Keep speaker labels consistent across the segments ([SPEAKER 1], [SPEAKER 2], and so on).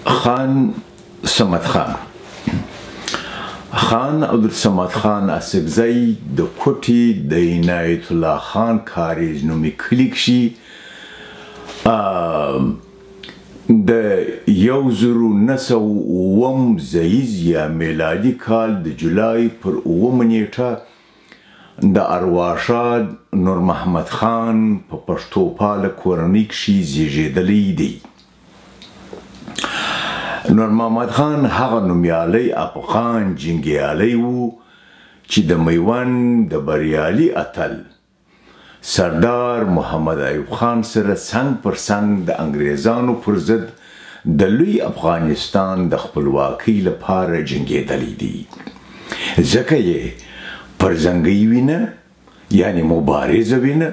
[SPEAKER 1] خان صمد خان، خان عبدالصمد خان اڅکزی د کوټې د عنایت الله خان کاریز نومي کلي کښې د 1907 زییز یا میلادي کال د جولای پر 7 نیټه د ارواښاد نور محمد خان په پښتو پاله کورنۍ کښې زیږېدلی دی. نور محمد خان هغه نومیالی افغان جنګیالی و چې د میوند د بریالي اتل سردار محمد ایوب خان سره څنګ پر څنګ د انګریزانو پر ضد د لوی افغانستان د خپلواکۍ لپاره جنګېدلی دی. ځکه یې پرځنګۍ وینه، یعنې مبارزه وینه،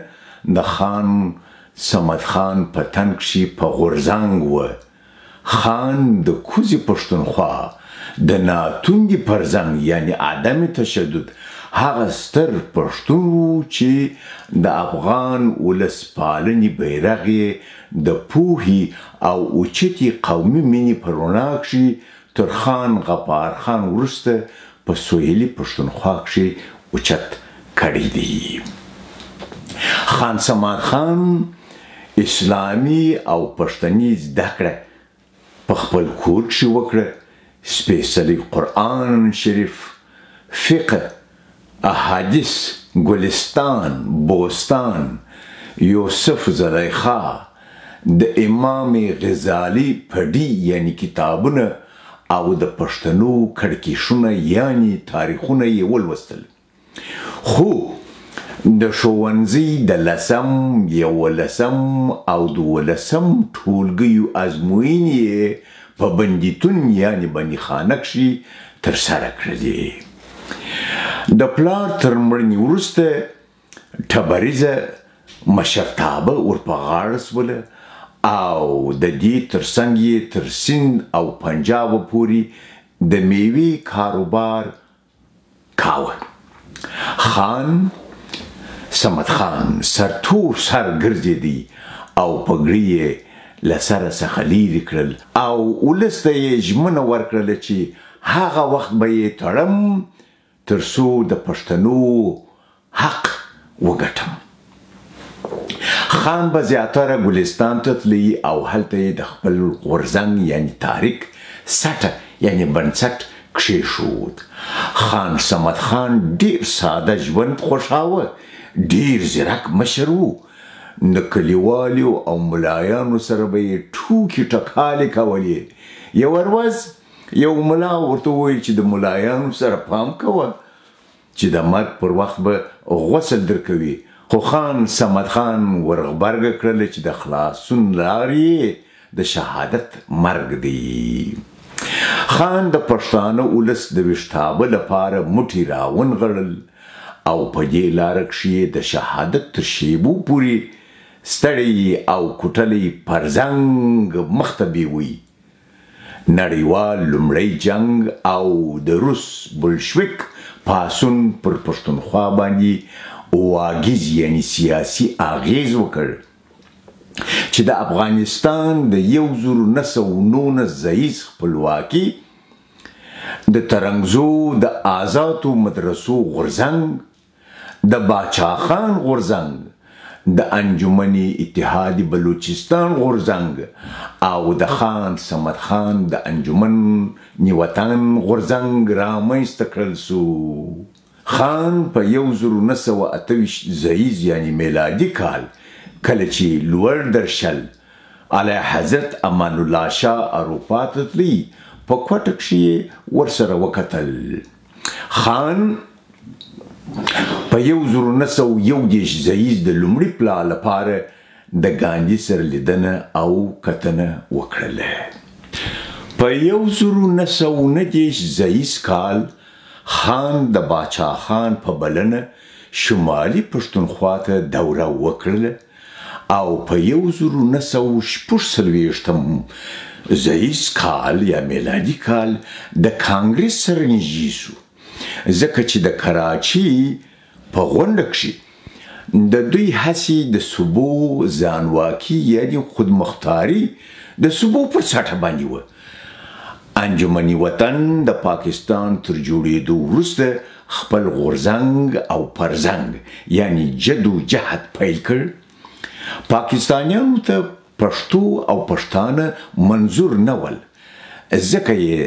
[SPEAKER 1] د خان صمد خان په تن کښې په غورځنګ وه. خان د کوزې پښتونخوا د ناتوندې پرځنګ یعنې عدم تشدد هغه ستر پښتون و چې د افغان ولس پالنې بیرغ یې د پوهې او اوچتې قومي مینې په رڼا کښې تر خان غفار خان وروسته په سویلي پښتونخوا کښې اوچت کړی دی. خان صمد خان اسلامي او پښتني زده کړه په خپل کور کښې وکړه. سپېڅلی قرآن شریف، فقه، احادیث، ګلستان، بوستان، یوسف زلیخا، د امام غزالي پډي یعنی کتابونه او د پښتنو کړکېښونه یعنی تاریخونه یې ولوستل. خو د ښوونځي د 10، 11 او 12 ټولګیو ازموینې یې په بندیتون یعنی بندیخانه کښې ترسره کړلې. د پلار تر مړینې وروسته ټبریزه مشرتابه ور په غاړه سوله او د دې ترڅنګ یې تر سیند او پنجابه پورې د میوې کاروبار کاوه. خان صمد خان سرتور سر ګرځېدی او پګړۍ یې له سره څخه لیرې کړل او ولس ته یې ژمنه ورکړله چې هغه وخت به یې تړم تر څو د پښتنو حق وګټم. خان به زیاتره ګلستان ته تللی او هلته یې د خپل غورځنګ یعنی تاریک سټه یعنی بنسټ کښېښود. خان صمد خان ډېر ساده ژوند خوښاوه، ډېر ځیرک مشر و. د کلیوالو او ملایانو سره به یې ټوکې ټکالې کولې. یوه ورځ یو ملا ورته وویل چې د ملایانو سره پام کوه چې د مرګ پر وخت به غسل درکوي. خو خان صمد خان ورغبرګه کړله چې د خلاصون لار یې د شهادت مرګ دی. خان د پښتانه ولس د ویښتابه لپاره موټي راونغړل او په دې لاره کښې یې د شهادت تر شیبو پورې ستړی او کوټلی پرځنګ مخته بیوی. نړیوال لومړی جنګ او د روس بلشویک پاڅون پر پښتونخوا باندې واګیز یعنی سیاسي اغېز وکړ چې د افغانستان د 1919 زییز خپلواکي، د ترنګزو د آزادو مدرسو غورځنګ، د باچا خان غورځنګ، د انجمن اتحاد بلوچستان غورځنګ او د خان صمد خان د انجمن نیوطن غورځنګ رامنځته کړل سو. خان په 1928 زییز یعنی میلادي کال کله چې لوړ درشل علی حضرت امان الله شاه اروپا ته تللی، په کوټه کښې یې ورسره وکتل. خان په 1931 زییز د لومړي پلا لپاره د ګاندي سره لیدنه او کتنه وکړله. په 1919 زییز کال خان د باچا خان په بلنه شمالي پښتونخوا ته دوره وکړله او په 1946 زییز کال یا میلادي کال د کانګرس سره نږدې سو، ځکه چې د کراچي په غونډه کښې د دوی هڅې د صوبو ځانواکي یعنی خودمختاري د صوبو پر سطح باندې وه. انجمن وطن د پاکستان تر جوړېدو وروسته خپل غورځنګ او پرځنګ یعنی جدوجهد پیل کړ. پاکستانیانو ته پښتو او پښتانه منظور نه ول، ځکه یې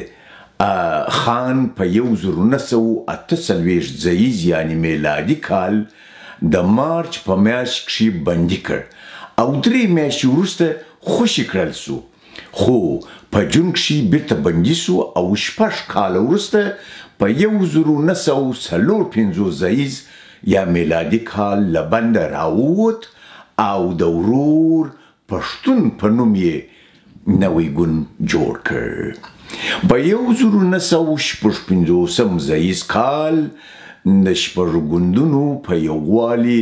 [SPEAKER 1] خان په 1948 زییز یعنی میلادي کال د مارچ په میاشت کښې بندي کړ او 3 میاشتې وروسته خوشې کړل سو، خو په جون کښې بیرته بندي سو او 6 کاله وروسته په 1954 زییز یا میلادي کال له بنده راووت او د ورور پښتون په نوم یې نوی ګوند جوړ کړ. په 1956 زییز کال د 6 ګوندونو په یووالي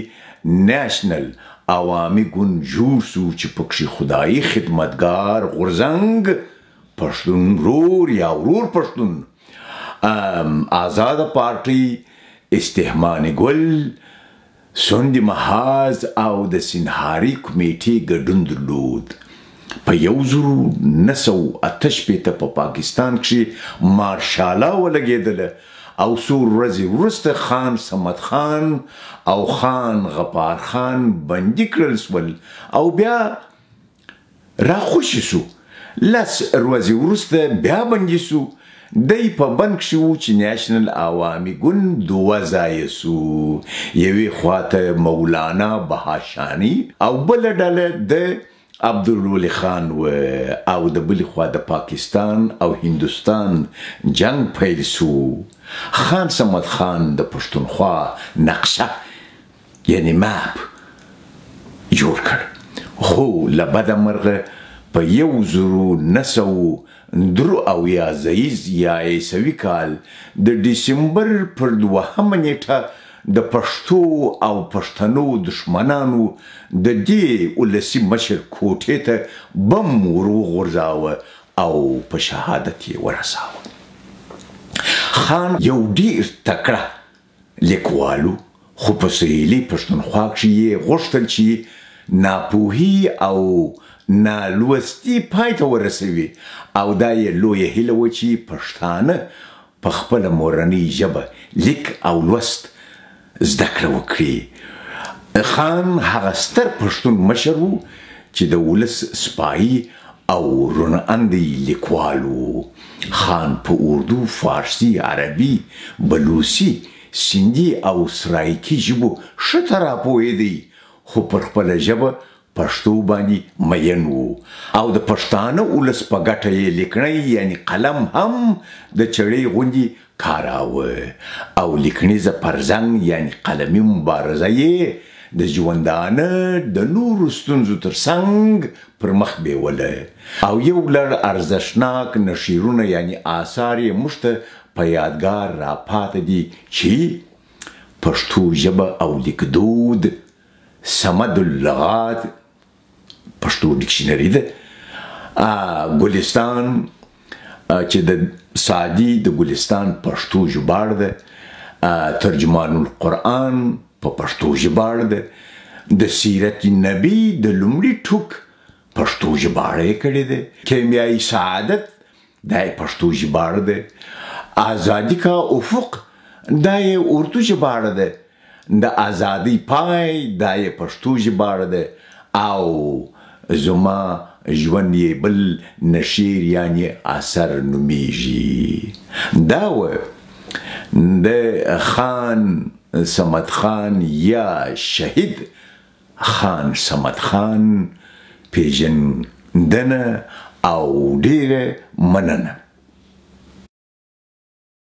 [SPEAKER 1] نیشنل عوامي ګوند جوړ سو چې پکښې خدایي خدمتګار غورځنګ، پښتون ورور یا ورور پښتون، آزاده پارټۍ، استهمان ګل، سندي محاذ او د سنهاري کمیټې ګډون درلود. په 1968 په پاکستان کښې مارشالا ولګېدله او څو ورځې وروسته خان صمد خان او خان غفار خان بندي کړل سول او بیا راخوشي سو. 10 ورځې وروسته بیا بندي سو. دی په بند کښې و چې نیشنل عوامي ګوند 2 ځایه سو، یوې خواته مولانا بهاشاني او بله ډله د عبدالولي خان و او د بلې خوا د پاکستان او هندوستان جنگ پیل سو. خان صمد خان د پښتونخوا نقشه یعنی مپ جوړ کړ، خو له بده مرغه په 1973 زییز یا عیسوي کال د ډسمبر پر 2 نیټه د پښتو او پښتنو دښمنانو د دې ولسي مشر کوټې ته بم ور وغورځاوه او په شهادت یې ورساوه. خان یو ډېر تکړه لیکوال و، خو په سهیلي پښتونخوا کښې یې غوښتل چې ناپوهي او نالوستي پای ته ورسوي او دا یې لویه هیله وه چې پښتانه په خپله مورنۍ ژبه لیک او لوست زده کړه وکړي. خان هغه ستر پښتون مشر و چې د ولس سپاهي او روڼ اندی لیکوال و. خان په اردو، فارسي، عربي، بلوسي، سندي او سرایکي ژبو ښه ترا پوهېدی، خو پر خپله ژبه پښتو باندې مین و او د پښتانه ولس په ګټه یې لیکڼی یعنی قلم هم د چړې غوندې کاراوه او لیکڼیزه پرځنګ یعنی قلمي مبارزه یې د ژوندانه د نورو ستونزو تر څنګ پر مخ بیوله او یو لړ ارزښتناک نشیرونه یعنی آثار یې موږ ته په یادګار راپاته دي چې پښتو ژبه او لیکدود، صمد اللغات پښتو ډکشنري ده، ګلستان چې د سعدي د ګلستان پښتو ژباړ ده، ترجمان القرآن په پښتو ژباړ ده، د سیرت نبی د لومړي ټوک پښتو ژباړه یې کړې ده، کیمیایي سعادت دا یې پښتو ژباړه ده، ازادي کا افق دا یې اردو ژباړه ده، د ازادۍ پای دا یې پښتو ژباړه ده او زما ژوند یې بل نشیر یعنی اثر نومیږي. دا و د خان صمد خان یا شهید خان صمد خان پیژندنه او ډېره مننه.